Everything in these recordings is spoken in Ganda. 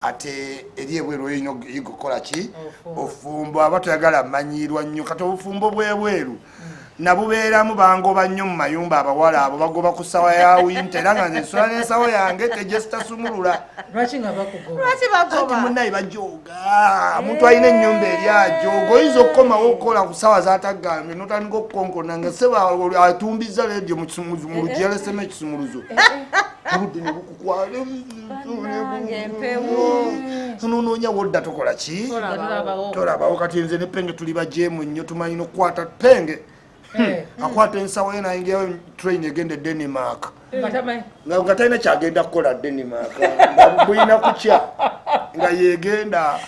Ate eri ebweru olina oyiga okukola ki? Ofumbo. Aba toyagala manyiirwa nnyo. Kati obufumbo bwebweru nabubeeramu, bangoba nnyo mu mayumba. Abawala abo bagoba ku ssawa ya winter, era nga nze nsula n'ensawo yange tejestasumulula. Lwaki nga bakugoba? Lwaki Anti bagoba? Munnaye, bajooga. Omuntu alina ennyumba eri ajooga. Oyinza okukomawo okukola ku ssaawa zatagambye, notandika okukonkona nga seba atumbiza leediyo mu kisumuluzo, mu luggi yalesemu ekisumuluzo, obudde ne bukukwala. Bannange, empewo. Nonoonya wodda, tokola ki? Tolabawo. Tolabawo. Kati nze ne Penge tuli bajeemu nnyo, tumanyi nokukwata Penge. Akwata ensawo ye nayingirawo train egenda e Denmark. Nga tamanyi. Nga talina kyagenda kukola Denmark, nga bulina kutya nga yegenda,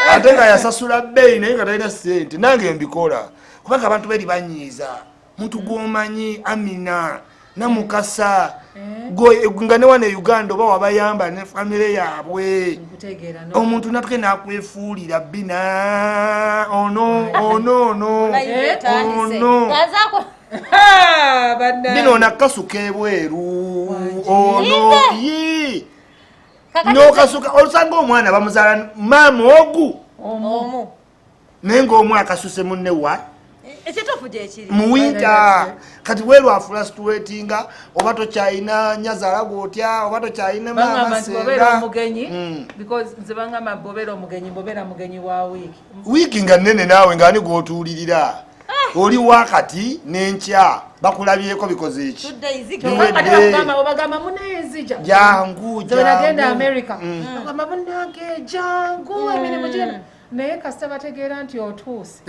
ate nga yasasula bbeeyi naye nga talina sente. Nange mbikola kubanga abantu beri banyiiza. Muntu gwomanyi, Amina Namukasa, nga ne wano e Uganda oba wabayamba ne famire yaabwe. Nkutegeera no. Omuntu natuke nakwefuulira bina ono ono ono. Live etandise. Ono. Gazaako. Ha, bannange. Bino nakasuka ebweru. Wangi. Ono yi Kakati nokasuka olusanga omwana bamuzaala maama ogu omu. Naye ngaomu akasuse munne wa Ekituufu gyekiri. Mu winter. Kati bweru afrustratinga, oba tokyalina nyazaala gwotya, oba tokyalina maama Bangamba nti bw'obeera senga. omugenyi, because nze bangamba bw'obeera omugenyi, bw'obeera mugenyi wa wiiki. Wiiki nga nnene, naawe ngaani gwotuulirira oli wakati n'enkya bakulabyeko bikoze eki? 2 days. Biwedde. Ate bakugamba, obagamba munaye nzija. Jangu. Nze bwe nagenda Jangu. America, bagamba munange jangu, emirimu gigenda, naye kasita bategeera nti otuuse.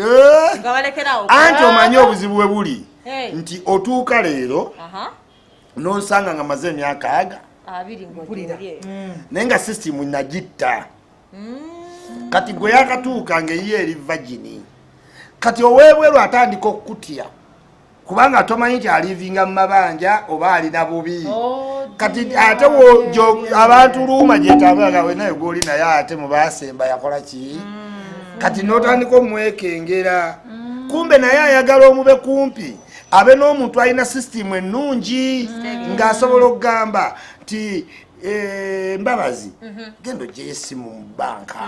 Nga balekerawo. Anti omanyi obuzibu bwe buli Hey. nti otuuka leero nonsanga nga maze emyaka aga 20 ng'ogyolye. Naye nga system nagitta. Kati gwe yakatuuka ngaeyiyo eri virgin. Kati owebweru atandika okukutya kubanga tomanyi nti alivinga mu mabanja oba alina bubi. Oh, Kati dear. ate abantu luuma gyetambulaga wenaye gwoli naye ate mubasemba yakola ki? Kati notandika omwekengera, kumbe naye ayagala omube kumpi, abe n'omuntu alina sisitimu ennungi ng'asobola okugamba nti, "Mbabazi, genda ogyeyo essimu mu banka,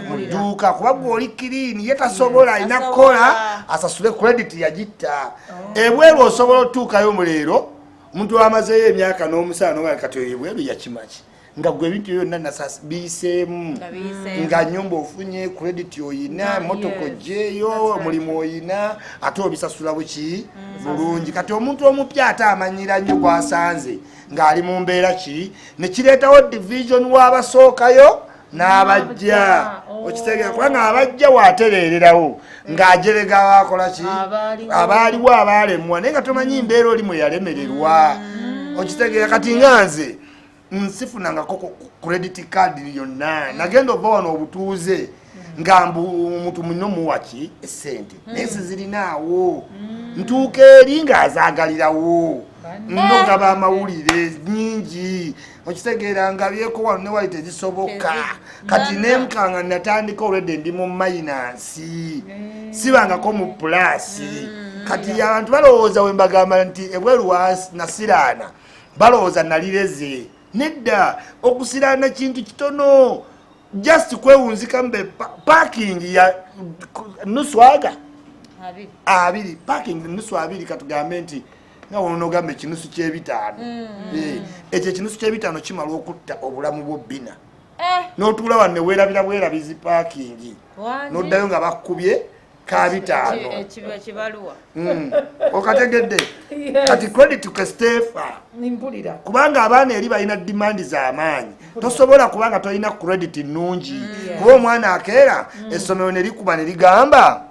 mu dduuka," kuba gwe oli clean, ye tasobola, alina Tasobola. kukola asasule credit yagitta. Ebweru osobola otuukayo muleero, omuntu amazeeyo emyaka n'omusaana noga kati oyo ebweru yakimaki nga gwe ebintu byonna biyiseemu. Nga biyiseemu. Nga nyumba ofunye, credit oyina, emotoka ogyeyo, omulimu oyina, ate obisasula buki bulungi. Kati omuntu omupya ate amanyira nnyo gwasanze ng'ali mu mbeera ki, nekireetawo division w'abasookayo n'abajja. N'abajja. Oh. Okitegeera? Kubanga abajja waatereererawo ng'ajerega wakola ki? Abaaliwo. Abaaliwo abaalemwa, naye nga tomanyi mbeera oli mwe yalemererwa. Okitegeera? Kati nga nze nsifunangako credit card yonna. Nagenda ova wano obutuuze nga mbu omuntu muno muwaki esente, naye sizirinaawo. Ntuuka eri ng'azaagalirawo, nogaba amawulire nyingi. Okitegeera? Nga byeko wano ne wali tezisoboka. Kati nemukanga natandika olwedde ndi mu minus, sibangako mu plus. Kati abantu balowooza we mbagamba nti ebweru nasiraana, balowooza nalireze. Nedda, okusiraana kintu kitono, just kwewunzika mbe parking ya nusu aga 20. 20, parking nusu 20. Katugambe nti nga wonogamba ekinusu kyebitaano. Ekyo ekinusu kyebitaano kimala okutta obulamu bwo bbina. N'otuula wano neweerabira bwerabizi parking. Wangi. N'oddayo nga bakkubye ka bitaano. Ekibaluwa. Okategedde? Yes. Kati credit kestefa. Mpulira. Kubanga abaana eri balina demand z'amaanyi, tosobola kubanga tolina credit nnungi, kuba omwana akeera essomero ne likuba ne ligamba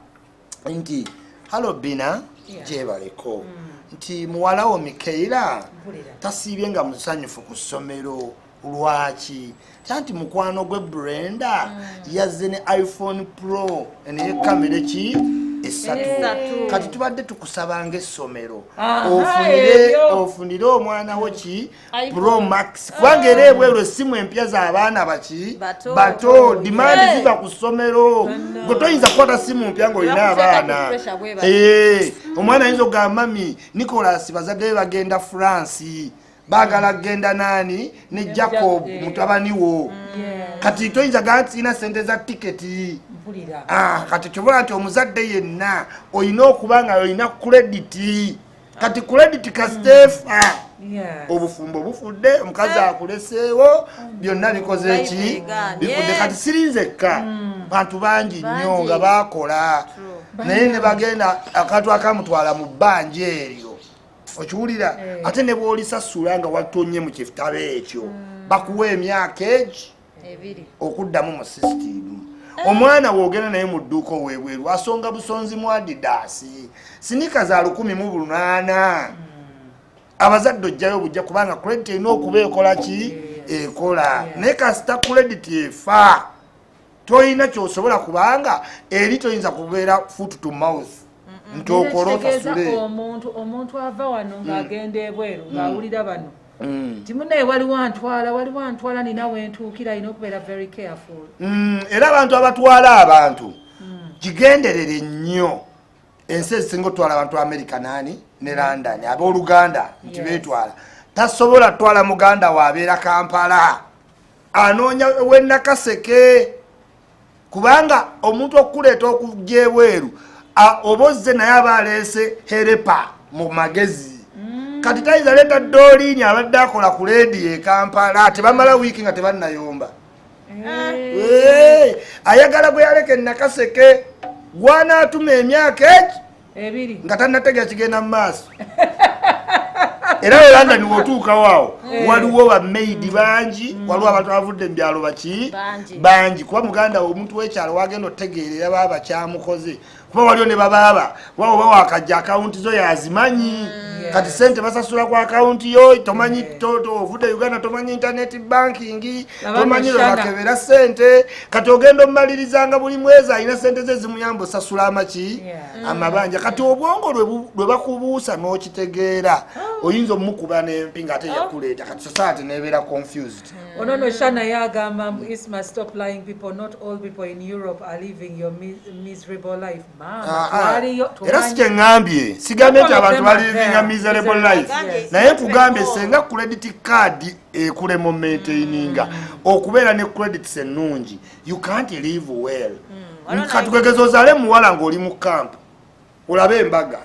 nti, "Hello Bina, gyebaleko," nti muwalawo Mikaira Mpulira. tasiibye nga musanyufu ku ssomero. Lwaki? Kyanti mukwano gwe Brenda yazze ne iPhone Pro naye kamera ki esatu. Esatu. Kati tubadde tukusabanga essomero Aha, ofunire ebyo. ofunire omwana wo ki iPhone. Pro Max, kubanga era ebweru essimu empya z'abaana baki? Bato. Bato. Demand Hey. ziva ku ssomero. Gwe toyinza kukwata simu mpya ng'olina Bakuteeka ku abaana. pressure bwe bati. Omwana ayinza okugamba, "Mummy, Nicolas bazadde be bagenda France." Baagala kugenda naani ne Jacob mutabani wo. Kati toyinza gaa nti sirina sente za tiketi. Ah, kati kyobola nti omuzadde yenna olina okuba nga olina credit. Kati credit kasiteefa, obufumbo bufudde, omukazi akuleseewo, byonna bikoze ki? Bifudde. Kati sirinzekka, bantu bangi nnyo nga bakola naye ne bagenda akantu akamutwala mu bbanja eryo, okiwulira? Ate ne bw'olisasula nga watonye mu kitabo ekyo, bakuwa emyaka egi 2 okuddamu mu sisitimu. Omwana woogenda naye mu dduuka owebweru, asonga busonzi mu Adidas sneaker za 1800. Abazadde ojjayo bujja, kubanga credit erina okuba ekola ki? Ekola. Naye kasita credit efa, toyina kyosobola, kubanga eri toyinza kubeera foot to mouth nti okola osasule. Omuntu ava wano ng'agenda ebweru ng'awulira bano timunaye, waliwo antwala, waliwo antwala, nina wentuukira, alina okubeera very careful. Era abantu abatwala abantu kigenderere nnyo. Ensi ezisinga otwala abantu, America nani ne London, abooluganda nti beetwala. Tasobola twala muganda waabeera Kampala, anoonya wenakaseke, kubanga omuntu okukuleeta okujja ebweru, oba ozze naye aba aleese helper mu magezi. Kati tayinza leeta Dooliini abadde akola ku leediyo e Kampala, tebamala wiiki nga tebannayomba. Eh, ayagala gwe yaleka enakaseke, gwanaatuma emyaka egi 2 nga tannategera kigenda mu maaso. Era we London wotuukawo awo, waliwo bamaidi bangi, waliwo abantu abavudde mu byalo baki? Bangi. Bangi. Kuba muganda we, omuntu w'ekyalo wagenda otegeerera baaba kyamukoze, kuba waliwo ne babaaba kuba oba wakajja akawunti zo yazimanyi. Kati sente basasula ku akawunti yo, tomanyi ovudde Uganda, tomanyi internet banking, Laba tomanyi ne Shana. lwebakebera sente. Kati ogenda omumalirizanga buli mwezi alina sente ze zimuyamba osasula amaki? Amabanja. Kati obwongo lwe bakubuusa n'okitegeera, oyinza omukuba n'empi nga ate yakuleeta. Kati society nebeera confused. Ono no Shana yagamba mbu, "Isma, stop lying people. Not all people in Europe are living your miserable life." Mama, Ah, ah. twaliyo. Era si kyeŋŋambye, sigambye nti abantu balivinga miserable life, Yes. naye nkugambye senga credit card ekulema maintaininga okubeera ne credits ennungi, you can't live well. Waliwo. Kati kwegeza ozaale muwala ng'oli mu camp, olabe embaga,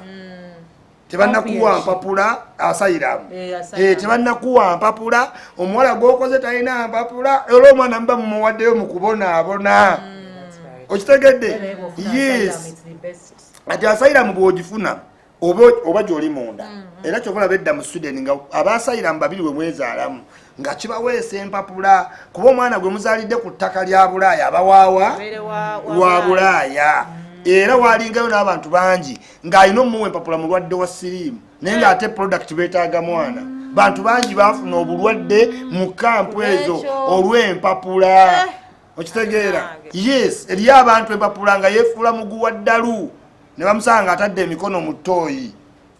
tebannakuwa Camp. mpapula, asylum. Eh, asylum. Eh, tebannakuwa mpapula, omuwala gwokoze talina mpapula, era omwana muba mumuwaddeyo mu kubonaabona. That's right. Okitegedde? Naye bw'ofuna Yes. asylum, it's the best. Ati asylum bw'ogifuna, oba gy'oli munda, era kyova olaba edda mu Sweden nga aba asylum babiri bwe mwezaalamu nga kibaweesa empapula, kuba omwana gwe muzaalidde ku ttaka lya Bulaaya abawaawa Abeere wa wa Bulaaya. Era walingayo n'abantu bangi ng'alina omuwa empapula mulwadde wa siriimu, naye ng'ate product beetaaga mwana. Bantu bangi baafuna obulwadde mu kampu ezo Ekyo. olw'empapula. Eh. Okitegeera? Nange. Yes, eriyo abantu empapula nga yeefuula muguwa ddalu, ne bamusanga nga atadde emikono mu ttooyi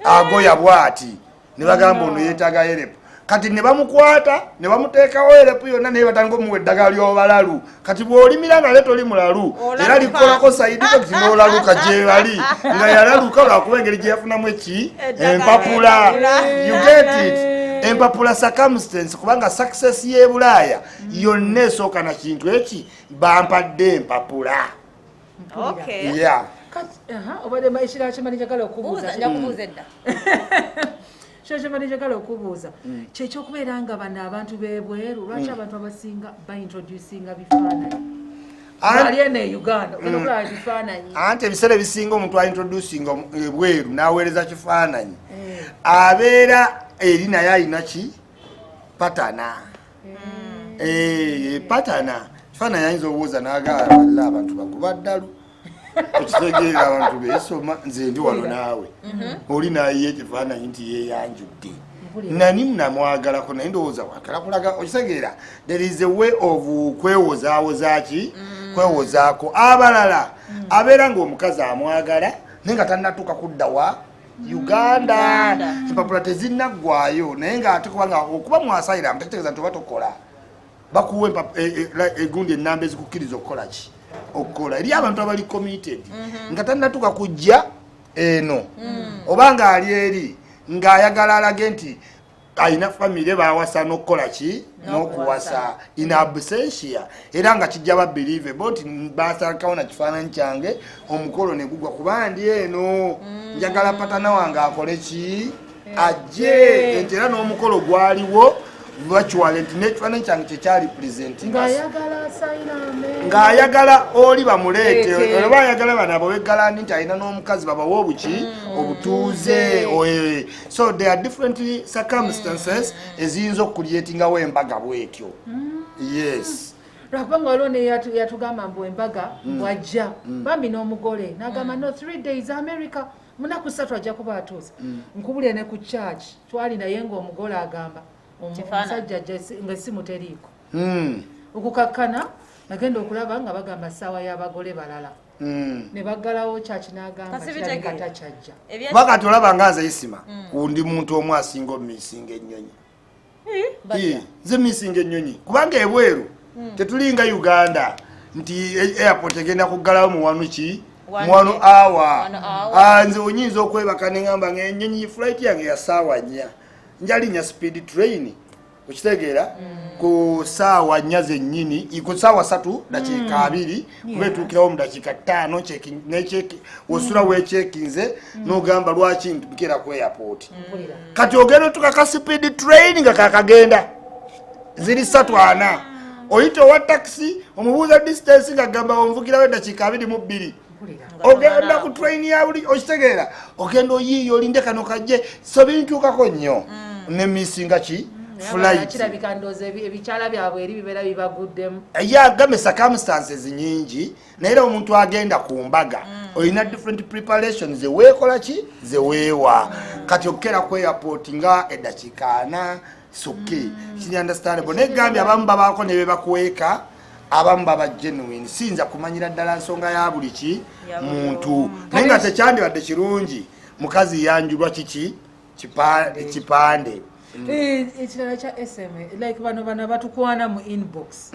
agoya bwati, ne bagamba ono yeetaaga help. Kati ne bamukwata ne bamuteekawo help yonna, naye batandika omuwa eddagala ly'obalalu. Kati bw'olimira nga leeta oli mulalu, era Olaluka. likolako side effect n'olaluka. Gye bali nga yalaluka lwakuba engeri gye yafunamu eki? Eddagala. Empapula. Empapula. You get it? Empapula, circumstance, kubanga success y'e Bulaaya yonna esooka na kintu eki: bampadde empapula. Okay. Yeah. Kati, aha, obadde ekirala kyemali njagala okubuuza. Buuza, nja kubuuza edda. Kyo kyemali njagala okubuuza kyekyokubeera nga bano abantu b'ebweru, lwaki abantu abasinga baintroducinga bifaananyi? Ali eno e Uganda ogenda okulaba bifaananyi. Anti ebiseera ebisinga omuntu aintroducinga ebweru n'aweereza kifaananyi, abeera eri naye alina ki? Partner. Eh, partner kifaananyi ayinza obuuza n'agaala abantu bakuba ddalu. Okitegeera? Abantu beesoma, nze ndi wano naawe oli nayiye ekifaananyi nti yeeyanjudde nani namwagalako, naye ndowooza wakala kulaga. Okitegeera? There is a way of kwewozaawozaaki, kwewozaako. Abalala abeera ngaomukazi amwagala naye nga tannatuuka kudda wa Uganda, Uganda. Empapula tezinnaggwayo, naye ngaate kubanga okuba mu asylum tekitegeeza nti oba tokola. Bakuwa egundi, enamba ezikukkiriza okukola ki? Okukola. Eri abantu abali committed nga tannatuuka kujja eno, oba ng'ali eri ng'ayagala alage nti Alina famire bawasa n'okukola ki n'okuwasa in absentia, era nga kijja ba believable nti basalakawo na kifaananyi kyange, omukolo ne gugwa, kuba ndi eno njagala partner wange akole ki, ajje, nti era n'omukolo gwaliwo virtual, nti n'ekifaananyi kyange kyekyali presenting Ng'ayagala asylum. Ng'ayagala oli bamuleete. Leete. Oba ayagala bano abo begalandi nti alina n'omukazi, babawe obuki, obutuuze. Oye. So there are different circumstances eziyinza okucreatingawo embaga bwetyo, yes. Lwakubanga waliwo ne yatugamba mbu embaga bwajja bambi n'omugole n'agamba, "No, 3 days America, munaku 3 ajja kuba atuuse." Nkubulire, ne ku church twali naye ng'omugole agamba Kifaananyi. omusajja ajja nga essimu teriiko. Okukakkana nagenda okulaba nga bagamba ssaawa y'abagole balala ne baggalawo church, n'agamba Kasi kirabika bitegeera. takyajja. Kuba kati olaba nga nze Isima, ndi muntu omu asinga omumisinga ennyonyi. Batya? Nze misinga ennyonyi kubanga ebweru tetulinga Uganda nti airport egenda kuggalawo mu wanu ki, One mu wanu day. awa. 1 hour. Ah, nze onyinza okwebaka neŋamba nga ennyonyi flight yange ya saawa 4, njalinya speed train, okitegeera, ku saawa 4 zennyini, ku saawa 3 dakiika 20, kuba etuukirawo mu dakiika 5. Osula weekyekinze n'ogamba lwaki nkeera ku airport. Mpulira. Kati ogenda otuka ka speed train nga kakagenda ziri 3:40, oyita owa taxi omubuuza distance nga gamba onvugirawo eddakiika 22. Mpulira. Ogenda ku train ya buli, okitegeera, ogenda oyiiya olinde kano kajje, so bintuukako nnyo ne missinga ki, flight. Kirabika ndooza ebikyala byabwe eri bibeera bibaguddemu. Yagambye circumstances nyingi, naye era omuntu agenda ku mbaga olina different preparations zeweekola ki, zeweewa. Kati okukera ku airport nga eddakiika 40 soke kiri understandable, naye gambye abamu babaako ne bebakweka, abamu baba genuine. Siyinza kumanyira ddala nsonga ya buli ki Ya buli muntu, naye nga tekyandibadde kirungi mukazi yanjulwa kiki, kipande. Ekirala kya sma, like bano batukwana mu inbox,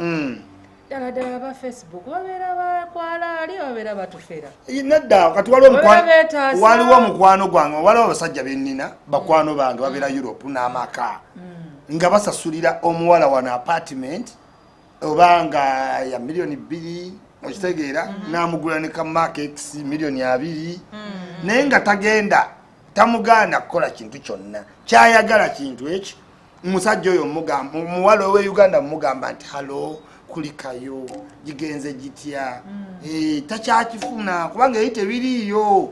ddala ddala ba Facebook babeera bakwala ali babeera batufera? Nedda, kati waliwo Babeera beetaasa. Waliwo mukwano gwange, waliwo abasajja bennina bakwano bange babeera Europe n'amaka, nga basasulira omuwala wano apartment oba nga ya miliyoni 2, okitegeera, n'amugula ne ka Mark X miliyoni 20, naye nga tagenda tamugaana kukola kintu kyonna kyayagala. Kintu ekyo omusajja oyo mugamba, omuwala owe Uganda mugamba nti, "Hello, kulikayo, gigenze gitya?" Eh, takyakifuna kubanga eri tebiriiyo.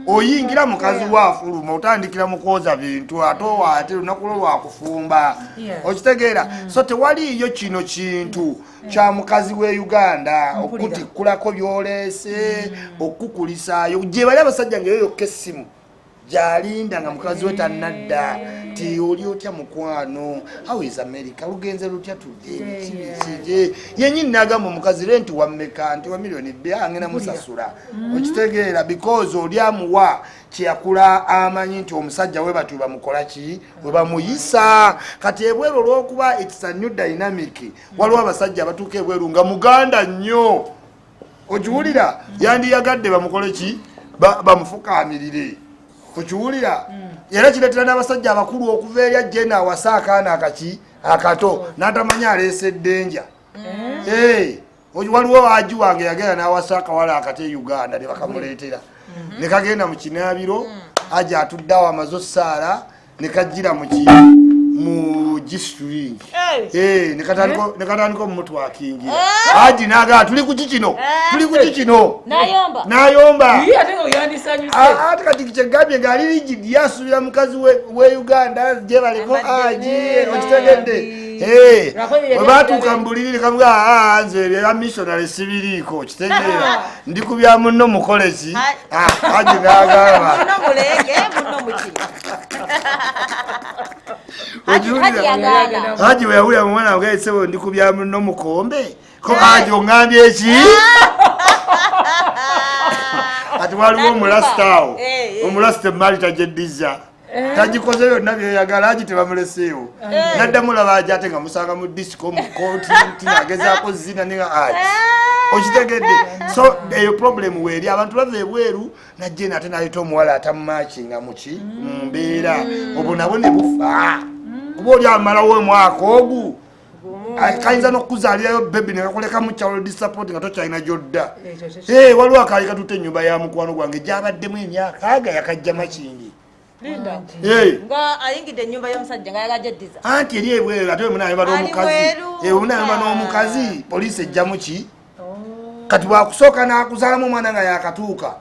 Oyingira mukazi we afuluma, otandikira mu kwoza bintu, ate owa ate lunaku lwo lwakufumba. Okitegeera? So tewaliiyo kino kintu kya mukazi we Uganda okutikkulako byoleese, okukulisaayo. Gye bali abasajja ngaeyo yokka essimu gyalinda nga mukazi we tannadda, ti, "Oli otya mukwano? How is America? Lugenze lutya? Tudde biki biki?" Yenyini nagamba omukazi, "Rent wammeka?" Nti, "Wa miliyoni 2." Angenda musasula, okitegeera, because oli amuwa kyeyakula amanyi nti omusajja we batyo bamukola ki, we bamuyisa. Kati ebweru olwokuba it's a new dynamic, waliwo abasajja abatuuka ebweru nga muganda nnyo, okiwulira, yandiyagadde bamukole ki, bamufukamirire, okiwulira. Era kireetera n'abasajja abakulu okuva eri ajja eno awasa akaana akaki akato n'atamanya aleese eddenja. Eh, waliwo aji wange yagenda n'awasa akawala akato e Uganda, ne bakamuleetera, ne kagenda mu kinaabiro, aja atuddeawo amaze ossaala, ne kajjira muki, mu G-string. Hey. Eh, ne katandika omumutwakingira. Aji nagaa, "Tuli kuki kino? Tuli kuki kino?" Nayomba. Nayomba. Ye ate nga oyandisanyuse. Ah, ate kati kyegambye ngaali rigid, yasuubira mukazi we Uganda gyebaleko. Ambadde aji Eh, okitegedde? bambi. Eh, Lwako ye bwe batuuka mu buliri nekamuga, "Ah, nze ebya missionary sibiriiko, kitegeera, ndi ku bya munno mukole ki?" Ah, aji n'agamba Muno mulenge, muno muki. Okiwulira? Haji yagaana. Haji bwe yawulira mumwana gwe, "Sebo, ndi ku bya munno mukombe," ko haji oŋŋambye eki? Ati waliwo omulasita awo. Eh, eh. Omulasita emaali tagyeddiza, tagikoze byonna byeyagala, haji tebamuleseewo, naddamu laba aja ate nga musanga mu disco mu kooti nti agezaako zina ninga aji, okitegedde? So eyo problem weeri, abantu bava ebweru najja eno ate naleeta omuwala atamumakinga muki, mu mbeera, obwo nabwo ne bufa. Kuba oli amalawo omwaka ogu, kayinza n'okukuzaalirayo baby nekakulekamu child support nga tokyalina gyodda. Ekyo kyo. Waliwo akaali katutte ennyumba ya mukwano gwange gyabaddemu emyaka aga, yakajja Makindi. Linda. Eh. Nga ayingidde ennyumba y'omusajja nga yagajja eddiza. Anti eri ebweru, ate wemunayomba Ali n'omukazi, bweru. wemunayomba n'omukazi, poliisi ejjamu ki. Kati bwakusooka n'akuzaalamu omwana nga yakatuuka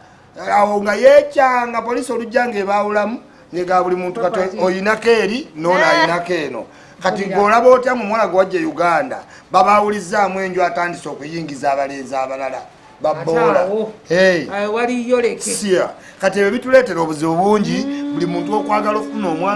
awo, nga yekyanga poliisi olujja ng'ebaawulamu, ngega buli muntu kati Property. oyinako eri noono ayinako eno. Kati gweolaba otya nga omuwala gwe wajja e Uganda babaawulizaamu enju, atandise okuyingiza abalenzi abalala baboola. Ate awo. Hey. Awo waliyo leke. Sia, kati ebyo bituleetera obuzibu bungi, buli muntu okwagala okufuna omwana.